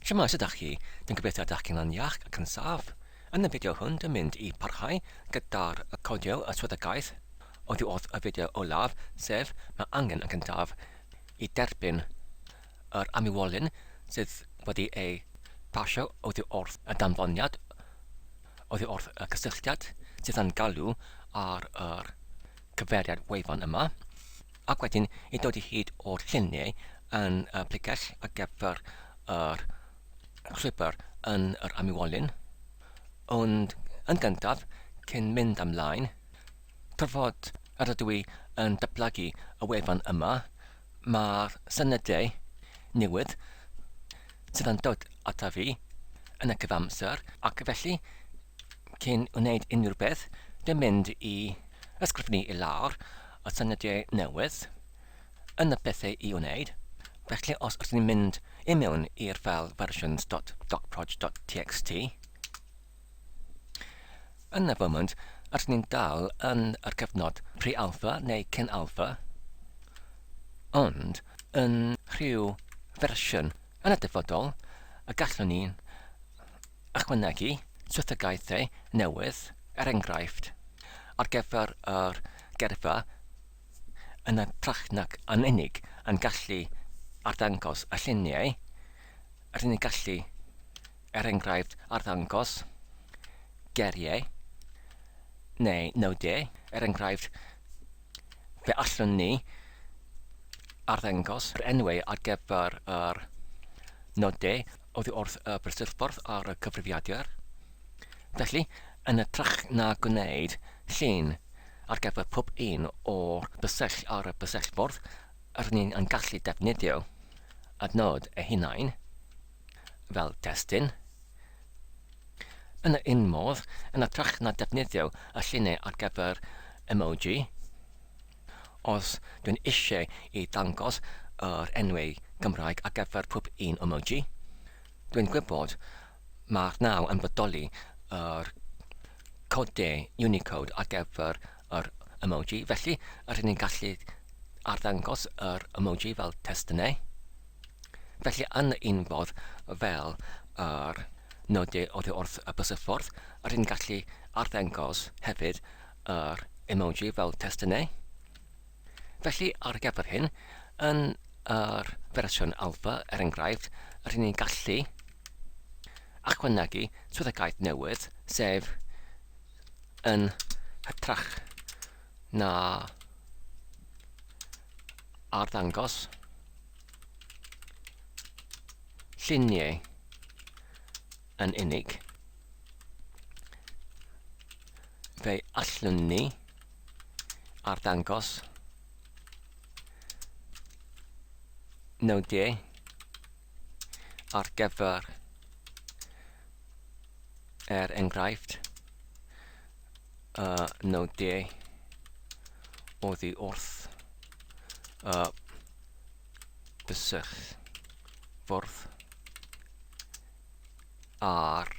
Shwmae, sut dach chi? Dwi'n gobeithio dach chi'n iach ac yn saff. Yn y fideo hwn, dwi'n mynd i parhau gyda'r codio y swyddogaeth oddi wrth y fideo olaf, sef mae angen yn gyntaf i derbyn yr amywolyn sydd wedi ei pasio oddi wrth y danfoniad, oddi wrth y cysylltiad sydd yn galw ar yr cyfeiriad wefan yma. ac wedyn i dod i hyd o'r lluniau yn y pregell ar gyfer yr llwybr yn yr amywolyn. Ond yn gyntaf, cyn mynd ymlaen, trafod yr ydw i yn datblygu y wefan yma, mae'r syniadau newydd sydd yn dod ata fi yn y cyfamser, ac felly cyn wneud unrhyw beth, dwi'n mynd i ysgrifennu i lawr y syniadau newydd yn y pethau i wneud. Felly os ydyn ni'n mynd i mewn i'r ffeil versions.docproj.txt, yn y foment, ydyn ni'n dal yn yr cyfnod pre-alpha neu cyn-alpha, ond yn rhyw fersiwn yn y dyfodol y gallwn ni ychwanegu swyddogaethau newydd, er enghraifft, ar gyfer yr geirfa yn hytrach nag yn unig yn gallu arddangos y lluniau, rydyn ni'n gallu, er enghraifft, arddangos geiriau neu nodiau, er enghraifft, Fe allwn ni arddangos yr enwau ar gyfer yr nodau oddi wrth y prysylffordd ar y cyfrifiadur. Felly, yn hytrach na gwneud llun ar gyfer pob un o'r bysell ar y bysellfwrdd, rydyn ni'n yn gallu defnyddio adnod eu hunain fel testun. Yn yr un modd, yn hytrach na defnyddio y lluniau ar gyfer emoji, os dwi'n eisiau i ddangos yr enwau Cymraeg ar gyfer pob un emoji, dwi'n gwybod mae'r naw yn bodoli yr codau Unicode ar gyfer yr emoji, felly rydyn ni'n gallu arddangos yr emoji fel testunau. Felly yn un fodd fel yr nodau oddi wrth y bysellfwrdd, rydyn ni'n gallu arddangos hefyd yr emoji fel testunau. Felly ar gyfer hyn, yn yr fersiwn alpha, er enghraifft, rydyn ni'n gallu ychwanegu swyddogaeth newydd, sef yn hytrach na arddangos lluniau yn unig. Fe allwn ni arddangos nodiau ar gyfer er enghraifft y nodiau oddi wrth y bysell fwrdd a'r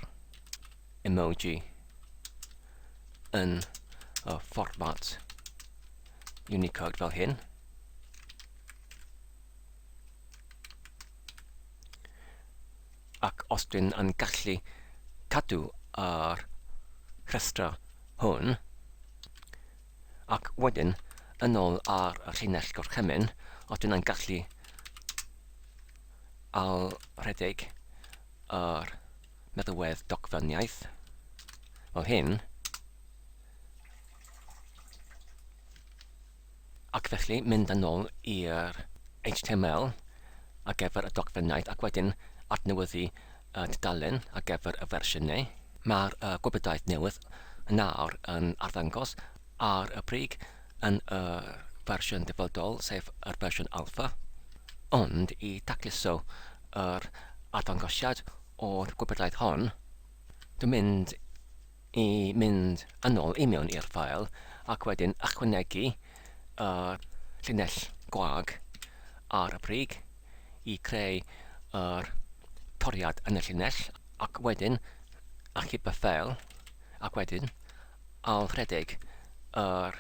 emoji yn y fformat Unicode fel hyn. Ac os dwi'n yn gallu cadw yr rhestr hwn, ac wedyn yn ôl ar y llinell gorchymyn, os dwi'n yn gallu ail-rhedeg yr meddalwedd dogfeniaeth fel hyn, Ac felly mynd yn ôl i'r HTML ar gyfer y dogfennaeth ac wedyn adnewyddu y tudalen ar gyfer y fersiynau. Mae'r gwybodaeth newydd nawr yn arddangos ar y brig yn y fersiwn dyfodol, sef yr fersiwn alpha. Ond i dacluso yr arddangosiad o'r gwybodaeth hon, dwi'n mynd i mynd yn ôl i mewn i'r ffael ac wedyn ychwanegu y llinell gwag ar y brig i creu yr toriad yn y llinell ac wedyn achub y ffeil ac wedyn ailrhedeg yr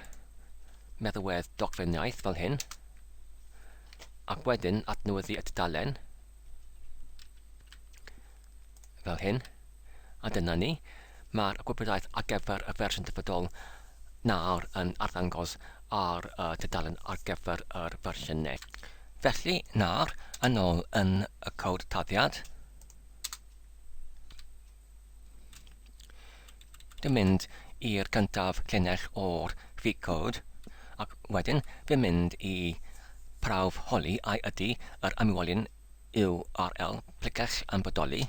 meddalwedd dogfennaeth fel hyn ac wedyn adnewyddu y tudalen. Fel hyn. A dyna ni. Mae'r gwybodaeth ar gyfer y fersiwn dyfodol nawr yn arddangos ar y tudalen ar gyfer yr fersiynau. Felly, nawr, yn ôl yn y cod taddiad, dwi'n mynd i'r cyntaf llinell o'r ffug cod, ac wedyn fi'n mynd i prawf holi ai ydy yr amwolyn URL pregell yn bodoli.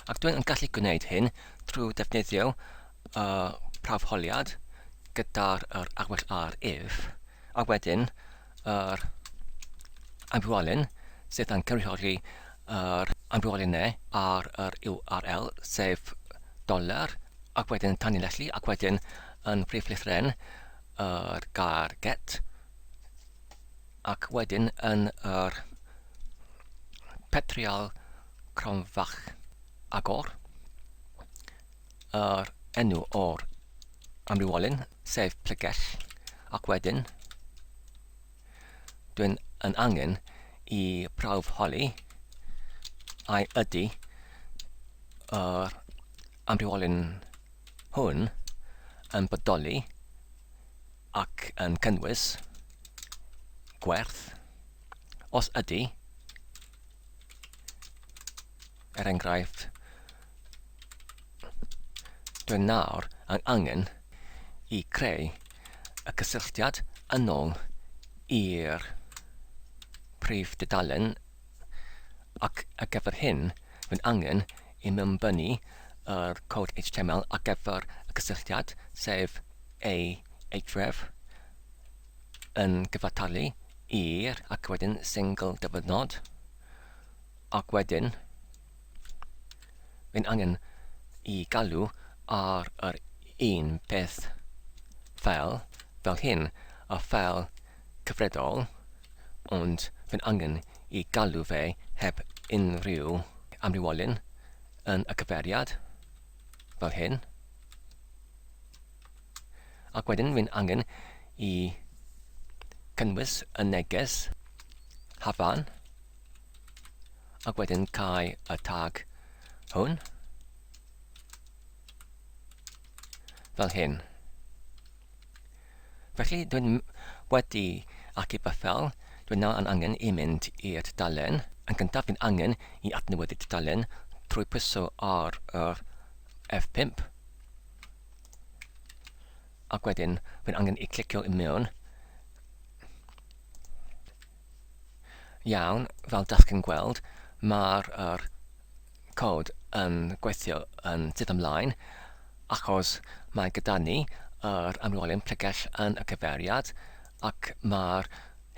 Ac dwi'n gallu gwneud hyn trwy defnyddio y prawfholiad gyda'r yr arwyll ar if, a wedyn yr amrywiolyn sydd yn cynrychioli yr amrywiolynau ar yr URL, sef doler, ac wedyn tanlinellu, ac wedyn yn prif lythrennau yr gair get, ac wedyn yn yr petriol cronfach agor, yr enw o'r amrywiolyn, sef pregell, ac wedyn dwi'n yn angen i prawf holi ai ydy yr amrywiolyn hwn yn bodoli ac yn cynnwys gwerth, os ydy, er enghraifft, dwi'n nawr yn angen i creu y cysylltiad yn ôl i'r prif dudalen ac ar gyfer hyn dwi'n angen i mewnbynnu yr cod HTML ar gyfer y cysylltiad, sef a href yn gyfartalu i'r ac wedyn single dyfynod ac wedyn mae'n angen i galw ar yr un peth ffeil fel hyn, y ffeil cyfredol, ond mae'n angen i galw fe heb unrhyw amrywiolyn yn y cyfeiriad, fel hyn. Ac wedyn mae'n angen i cynnwys y neges hafan ac wedyn cau y tag hwn fel hyn. Felly dwi'n wedi achub y ffel, dwi'n nawr yn angen i mynd i'r tudalen. Yn gyntaf dwi'n angen i adnewyddu tudalen trwy pwyso ar yr F5 ac wedyn dwi'n angen i clicio i mewn. Iawn, fel dach chi'n gweld, mae'r er cod yn gweithio yn syth ymlaen, achos mae gyda ni yr amrywiolyn pregell yn y cyfeiriad, ac mae'r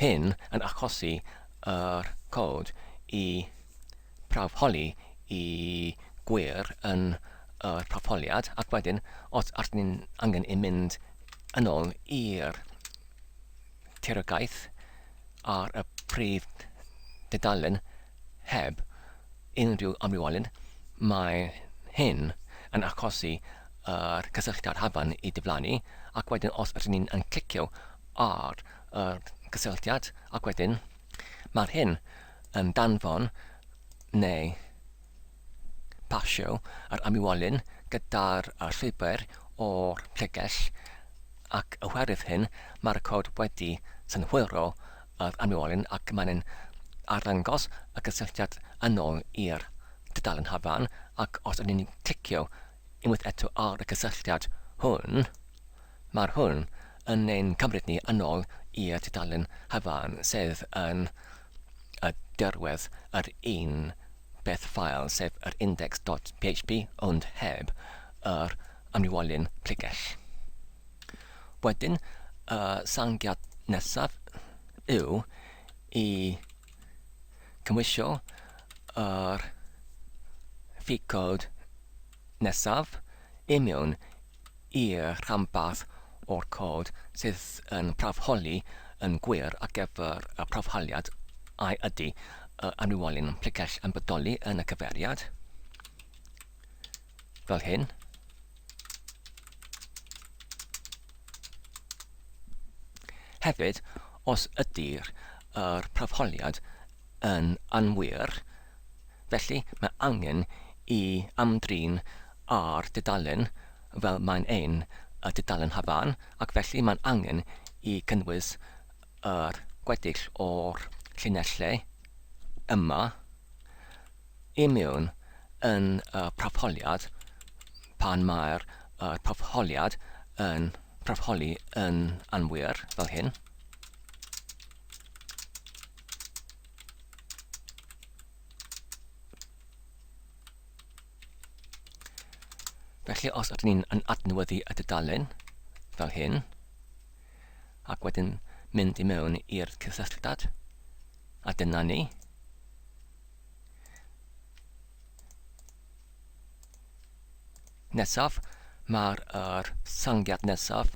hyn yn achosi yr cod i prawfholi i gwir yn yr prawfholiad, ac wedyn, os ydyn ni'n angen i mynd yn ôl i'r tiriogaeth ar y prif dudalen heb unrhyw amrywiolyn, mae hyn yn achosi yr cysylltiad hafan i diflannu, ac wedyn os ydyn ni'n yn clicio ar yr cysylltiad, ac wedyn mae'r hyn yn danfon neu pasio yr amrywiolyn gyda'r llwybr o'r pregell ac oherwydd hyn mae'r cod wedi synhwyro yr amrywiolyn ac mae'n arddangos y cysylltiad yn ôl i'r tudalen hafan ac os ydyn ni'n clicio unwaith eto ar y cysylltiad hwn, mae'r hwn yn ein cymryd ni yn ôl i'r tudalen hafan sydd yn y dirwedd yr un beth ffael, sef yr index.php ond heb yr amrywiolyn pregell. Wedyn, y sangiad nesaf yw i cymhwyso yr ffug cod nesaf i mewn i'r rhanbarth o'r cod sydd yn prawfholi yn gwir ar gyfer y prawfholiad ai ydy y amrywiolyn pregell yn bodoli yn y cyfeiriad, fel hyn. Hefyd, os ydy'r yr prawfholiad yn anwir, felly mae angen i ymdrin â'r dudalen fel mae'n ein y dudalen hafan, ac felly mae'n angen i cynnwys yr gweddill o'r llinellau yma i mewn yn y profholiad pan mae'r yr profholiad yn profholi yn anwir fel hyn. Felly os ydyn ni'n yn adnewyddu y dudalen fel hyn, ac wedyn mynd i mewn i'r cysylltiad, a dyna ni. Nesaf, mae'r er sangiad nesaf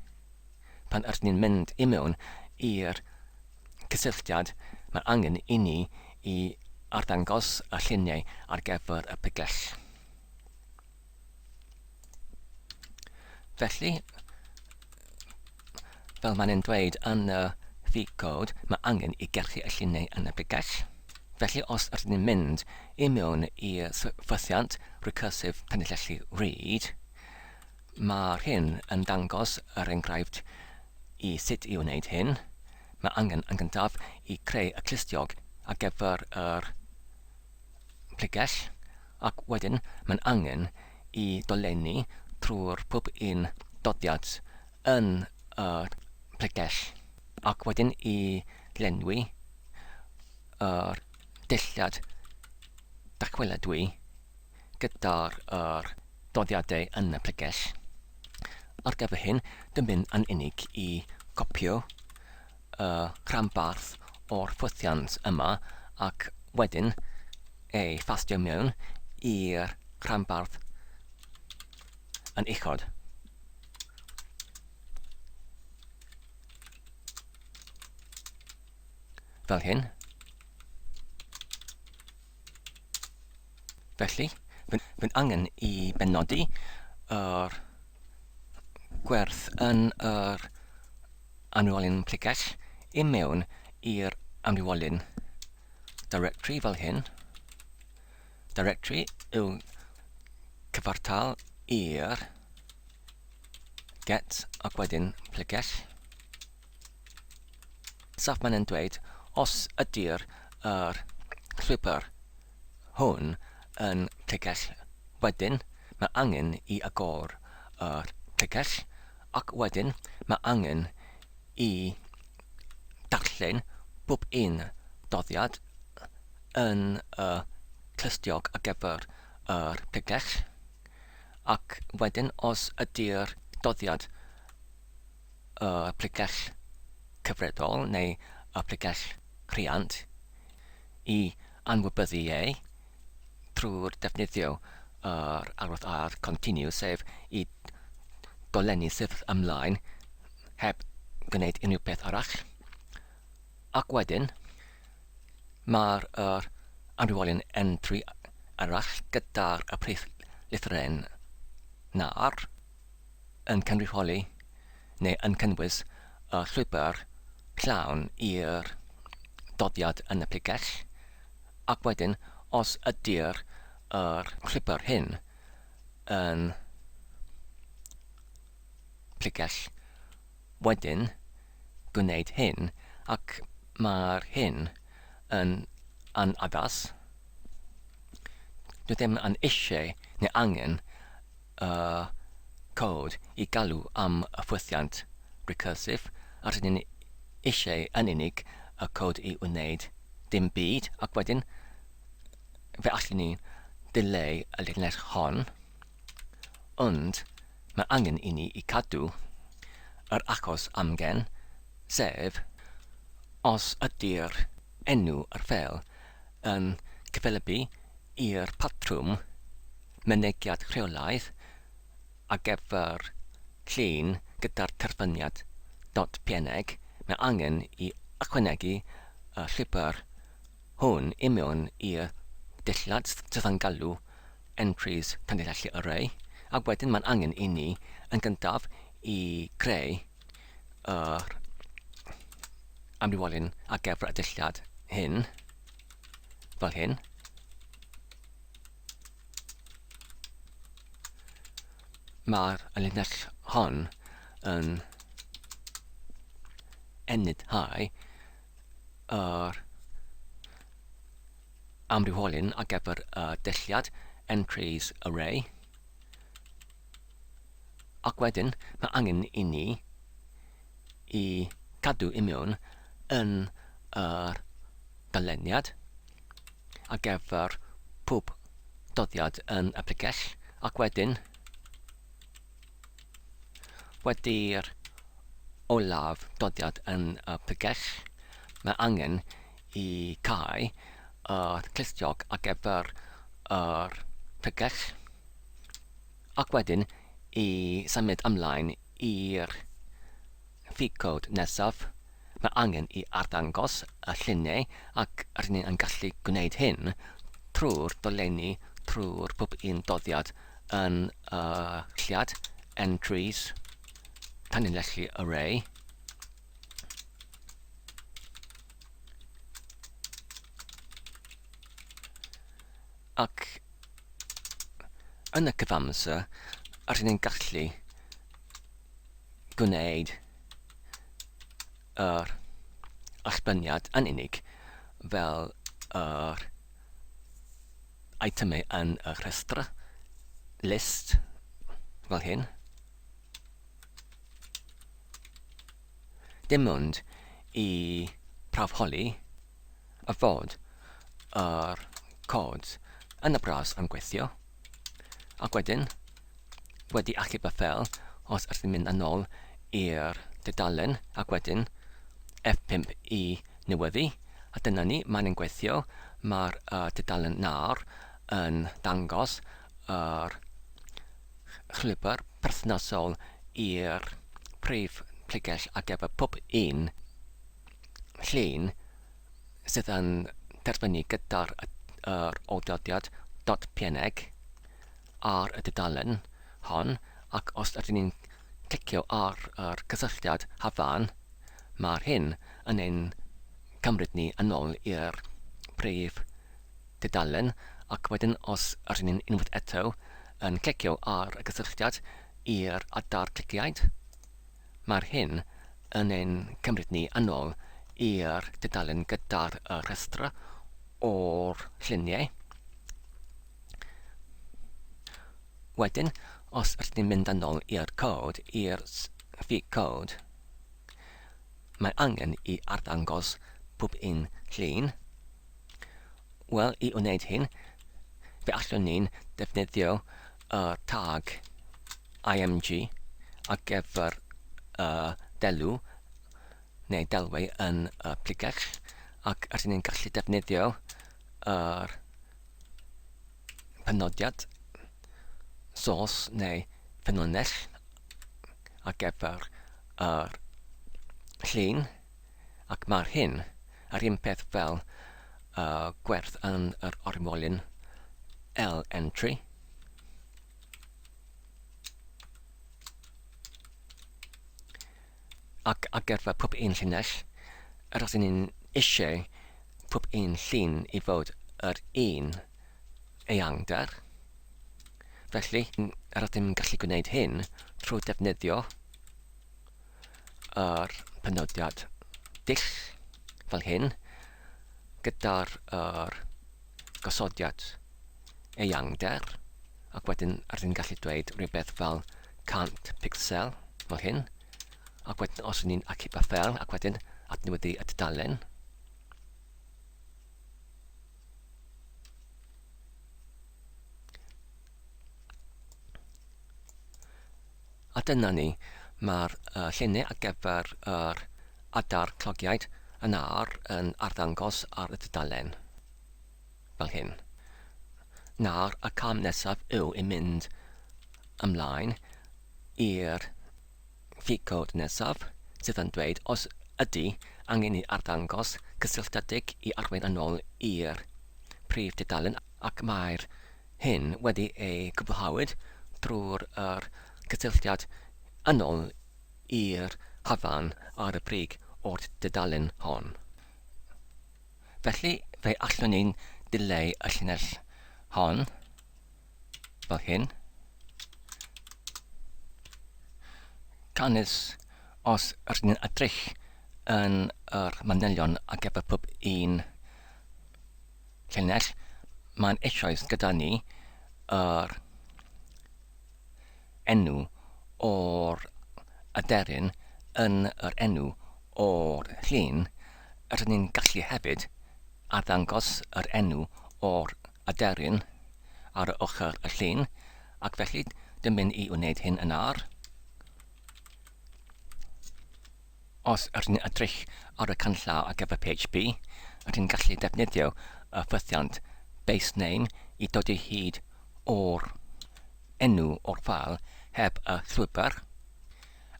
pan ydyn ni'n mynd i mewn i'r cysylltiad, mae angen i ni i arddangos y lluniau ar gyfer y pigell. Felly, fel mae'n dweud yn y V-code, mae angen i gerchu y lluniau yn y pigell. Felly, os ydyn ni'n mynd i mewn i'r ffythiant recursive tanlinellu read, Mae'r hyn yn dangos yr enghraifft i sut i wneud hyn. Mae angen yn gyntaf i creu y clustiog ar gyfer yr pregell ac wedyn mae'n angen i dolenni trwy'r pob un doddiad yn yr pregell ac wedyn i lenwi yr dillad dychweladwy gyda'r yr doddiadau yn y pregell. Ar gyfer hyn, dim mynd yn unig i gopio y rhanbarth o'r ffwythiant yma ac wedyn ei phastio mewn i'r rhanbarth yn uchod. Fel hyn. Felly, fy angen i benodi yr gwerth yn yr amrywiolyn pregell i mewn i'r amrywiolyn directory fel hyn. Directory yw cyfartal i'r get ac wedyn pregell. Saf mae'n yn dweud, os ydy'r yr llwybr hwn yn pregell wedyn mae angen i agor yr pregell ac wedyn mae angen i darllen bob un doddiad yn y clustiog ar gyfer yr pregell ac wedyn os ydy'r doddiad y pregell cyfredol neu y pregell rhiant i anwybyddu ei trwy'r defnyddio yr arwydd ar continue, sef i dolenni syth ymlaen heb gwneud unrhyw peth arall. Ac wedyn, mae'r yr amrywiolyn entry arall gyda'r y prif lythyren na'r yn cynrychioli neu yn cynnwys y llwybr llawn i'r doddiad yn y pregell, ac wedyn os ydy'r yr llwybr hyn yn pregell, wedyn gwneud hyn, ac mae'r hyn yn anaddas. Dwi ddim yn eisiau neu angen y cod i galw am y ffwythiant recursive, a rydyn ni eisiau yn unig y cod i wneud dim byd, ac wedyn fe allwn ni dileu y linell hon, ond mae angen i ni i cadw yr achos amgen, sef os ydy'r enw yr ffeil yn cyffelybu i'r patrwm mynegiad rheolaidd ar gyfer llun gyda'r terfyniad dot png, mae angen i ychwanegu y llwybr hwn i mewn i'r dillad sydd yn galw entries tanlinellu array, ac wedyn mae'n angen i ni yn gyntaf i greu yr amrywiolyn ar gyfer y dillad hyn. fel hyn. Mae'r linell hon yn enidhau yr amrywiolyn ar gyfer y dulliad entries array ac wedyn mae angen i ni i cadw i mewn yn yr dyluniad ar gyfer pob dyddiad yn y pregell ac wedyn wedi'r olaf dyddiad yn y pregell mae angen i cau yr clustiog ar gyfer yr pregell ac wedyn i symud ymlaen i'r ffug-cod nesaf, mae angen i arddangos y lluniau ac rydyn ni yn gallu gwneud hyn trwy'r dolenni trwy'r pob un doddiad yn y lliad entries tanlinellu array. Ac yn y cyfamser, rydyn ni'n gallu gwneud yr allbyniad yn unig fel yr eitemau yn y rhestr list fel hyn. Dim ond i prawfholi y fod yr cod yn y bras yn gweithio, ac wedyn wedi achub y ffeil os ydych chi'n mynd yn ôl i'r dudalen ac wedyn F5 i newyddu a dyna ni, mae'n yn gweithio, mae'r uh, dudalen nawr yn dangos yr llwybr perthnasol i'r prif pregell ar gyfer pob un llun sydd yn terfynu gyda'r yr awdurdod .png ar y dudalen hon ac os ydyn ni'n clicio ar yr cysylltiad hafan, mae'r hyn yn ein cymryd ni yn ôl i'r prif dudalen ac wedyn os ydyn ni'n unwaith eto yn clicio ar y cysylltiad i'r adar cliciaid, mae'r hyn yn ein cymryd ni yn ôl i'r dudalen gyda'r rhestr o'r lluniau. Wedyn, os ydyn ni'n mynd yn ôl i'r cod, i'r ffug cod, mae angen i arddangos pob un llun. Wel, i wneud hyn, fe allwn ni'n defnyddio y tag img ar gyfer y delw neu delwau yn y pligell ac rydyn ni'n gallu defnyddio yr penodiad source neu ffynhonnell ar gyfer yr llun ac mae'r hyn yr un peth fel y gwerth yn yr ormolyn L entry. Ac ar gyfer pob un llinell, yr ydyn ni'n eisiau pob un llun i fod yr un eangder. Felly, yr ydym yn gallu gwneud hyn trwy defnyddio yr penodiad dull fel hyn gyda'r yr gosodiad eangder ac wedyn rydyn ni'n gallu dweud rhywbeth fel 100 pixel fel hyn ac wedyn os ni'n achub y ffeil ac wedyn adnewyddu y tudalen A dyna ni, mae'r uh, lluniau ar gyfer yr adar clogiaid yn ar yn arddangos ar y tudalen. Fel hyn. Nawr, y cam nesaf yw i mynd ymlaen i'r ffug nesaf sydd yn dweud os ydy angen i arddangos cysylltiedig i arwain yn ôl i'r prif dudalen ac mae'r hyn wedi ei gwblhawyd drwy'r yr cysylltiad yn ôl i'r hafan ar y brig o'r dudalen hon. Felly, fe allwn ni'n dileu y llinell hon fel hyn. Canys os rydyn ni'n edrych yn yr manylion ar gyfer pob un llinell, mae'n eisoes gyda ni yr enw o'r aderyn yn yr enw o'r llun, rydyn ni'n gallu hefyd arddangos yr enw o'r aderyn ar y ochr y llun, ac felly dwi'n mynd i wneud hyn yn ar. Os ydyn ni'n edrych ar y canllaw ar gyfer PHP, rydyn ni'n gallu defnyddio y ffythiant base name i dod i hyd o'r enw o'r ffeil heb y llwybr,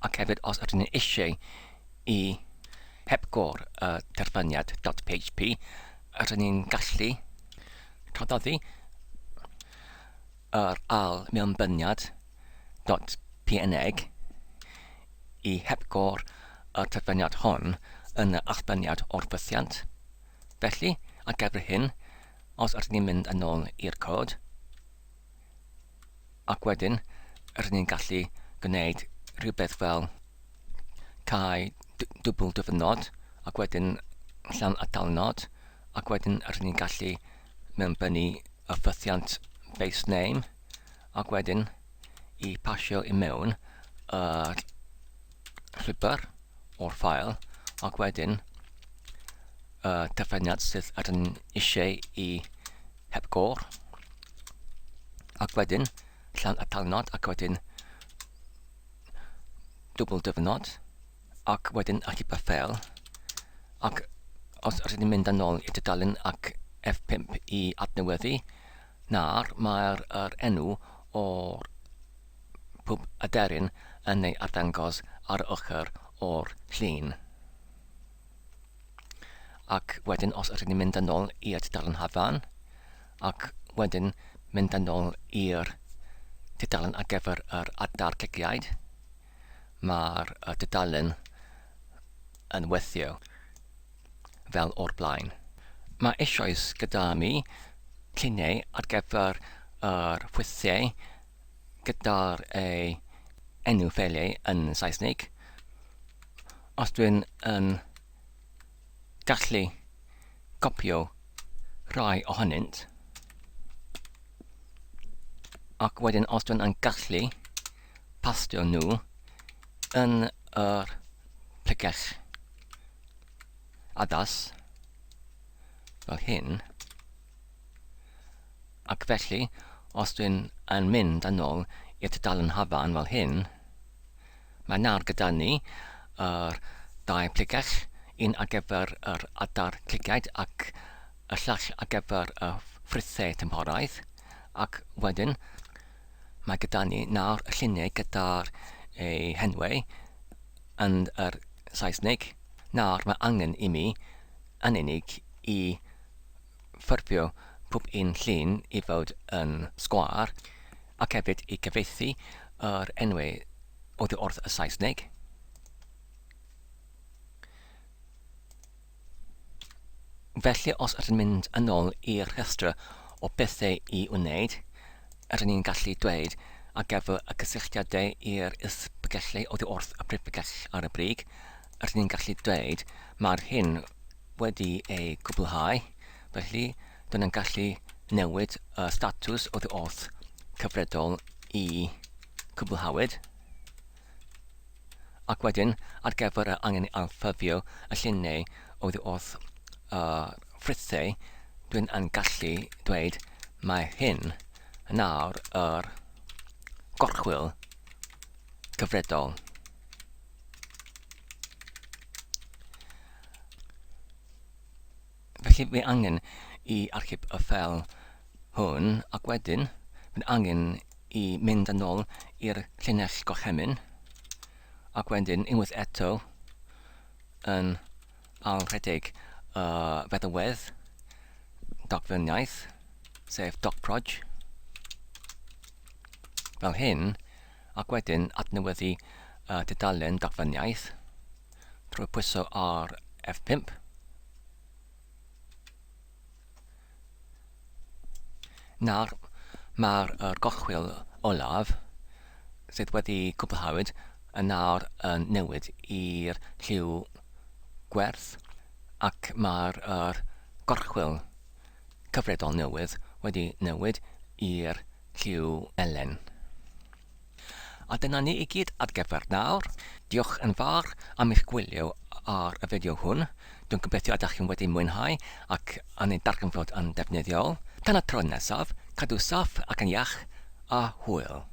ac hefyd os ydyn ni eisiau i hepgor y terfyniad .php, rydyn ni'n gallu traddodi yr ail mewnbyniad .png i hepgor y terfyniad hon yn y allbyniad o'r ffythiant. Felly, ar gyfer hyn, os ydyn ni'n mynd yn ôl i'r cod, ac wedyn rydyn ni'n gallu gwneud rhywbeth fel cau dwbl dyfynod ac wedyn llawn atalnod ac wedyn rydyn ni'n gallu mewnbynnu y ffythiant base name ac wedyn i pasio i mewn y llwybr o'r ffael ac wedyn y dyfyniad sydd ydyn eisiau i hepgor ac wedyn llawn atalnod ac wedyn dwbl dyfynod ac wedyn achub y ffeil ac os rydyn ni'n mynd yn ôl i tudalen ac F5 i adnewyddu nawr mae'r yr enw o'r pob aderyn yn ei arddangos ar ochr o'r llun. Ac wedyn os ydyn ni'n mynd yn ôl i'r tudalen hafan, ac wedyn mynd yn ôl i'r tudalen ar gyfer yr adar clegiaid, mae'r tudalen yn weithio fel o'r blaen. Mae eisoes gyda mi lluniau ar gyfer yr ffwythiau gyda'r ei enw ffeiliau yn Saesneg. Os dwi'n yn gallu copio rhai ohonynt, ac wedyn os dwi'n yn gallu pastio nhw yn yr pregell addas fel hyn, ac felly os dwi'n yn mynd yn ôl i'r tudalen hafan fel hyn, Mae nawr gyda ni yr ddau pregell, un ar gyfer yr adar clygiaid ac y llall ar gyfer y ffrwythau tymhoraidd, ac wedyn mae gyda ni nawr y lluniau gyda'r eu henwau yn yr Saesneg. Nawr mae angen i mi yn unig i ffurfio pob un llun i fod yn sgwâr, ac hefyd i gyfieithu yr enwau oddi wrth y Saesneg. Felly os ydyn mynd yn ôl i'r rhestr o bethau i wneud, ydyn ni'n gallu dweud ar gyfer y cysylltiadau i'r is-bregethau oddi wrth y prif bregeth ar y brig, ydyn ni'n gallu dweud mae'r hyn wedi ei gwblhau, felly dyn ni'n gallu newid y statws oddi wrth cyfredol i cwblhawyd. Ac wedyn, ar gyfer y angen i alffyfio y lluniau oddi wrth y ffrwythau, dwi'n yn gallu dweud mae hyn nawr yr gorchwyl cyfredol. Felly fi angen i archeb y ffeil hwn ac wedyn fi'n angen i mynd yn ôl i'r llinell gorchymyn ac wedyn unwaith eto yn ailrhedeg y feddalwedd dogfenniaeth sef docproj fel hyn ac wedyn adnewyddu y tudalen dogfenniaeth drwy pwyso ar F5. Nawr, mae'r yr gorchwyl olaf sydd wedi cwblhawyd yn nawr yn newid i'r lliw gwerth ac mae'r yr gorchwyl cyfredol newydd wedi newid i'r lliw melen. A dyna ni i gyd ar gyfer nawr. Diolch yn fawr am eich gwylio ar y fideo hwn. Dwi'n gobeithio ydych chi'n wedi mwynhau ac yn ei darganfod yn defnyddiol. Tan y tro nesaf, cadw saff ac yn iach, a hwyl.